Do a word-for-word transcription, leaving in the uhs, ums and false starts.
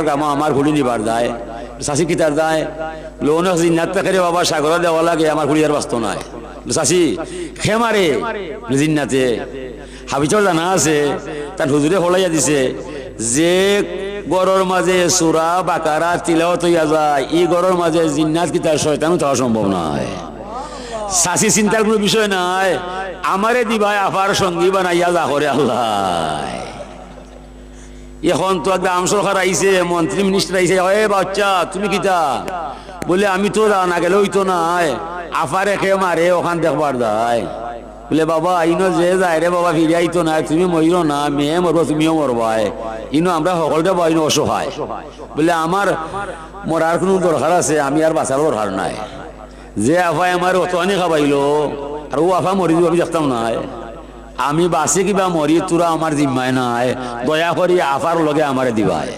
গামো আমার ফুড়ি নিবার দায়। চাচি কিতার দায়? বলে, অনেক জিন্নাত থাকে রে বাবা, সাগরে দেওয়া লাগে, আমার ফুড়ি আর বাঁচতো নায়। বলে, চাচি, খে মারে জিন্নাতে? হাফিজর জানা আছে, তার হুজুরে ফলাইয়া দিছে, যে ঘরর মাঝে সূরা বাকারা তিলাওয়াত অইয়া যায়, ই ঘরর মাঝে জিন্নাত কিতা শয়তানও থাকা সম্ভব নায়। চাচি চিন্তার কুনু বিষয় নাই, আমারে দিবায় আফার সঙ্গী বানাইয়া যা করে আল্লাহ। এখন তো একটা আম সরকার আইছে, মন্ত্রী মিনিস্টার আইছে, "এ বাচ্চা, তুমি কিতা?" বলে, "আমি তো যা না গেলে অইতো নায়, আফারে খে মারে, অখান দেখবার দায়।" বলে, "বাবা, ইনো যে যায় রে বাবা, ফিরে আইতো নায়, তুমি মরিও না, মেয়ে মরবো, তুমিও মরবায়। ইনো আমরা হকলরে বা ইনো অসহায়।" বলে, "আমার মরার কুনু দরকার আছে? আমি আর বাঁচার দরকার নাই।" যে আফায় আমার অতখানি খাবাইলো, আর অউ আফা মরি যাইবো, আমি দেখতাম নায়। আমি বাঁচি কিবা মরি, তোরা আমার জিম্মায় নাই, দয়া করি আফার লগে আমারে দিবায়।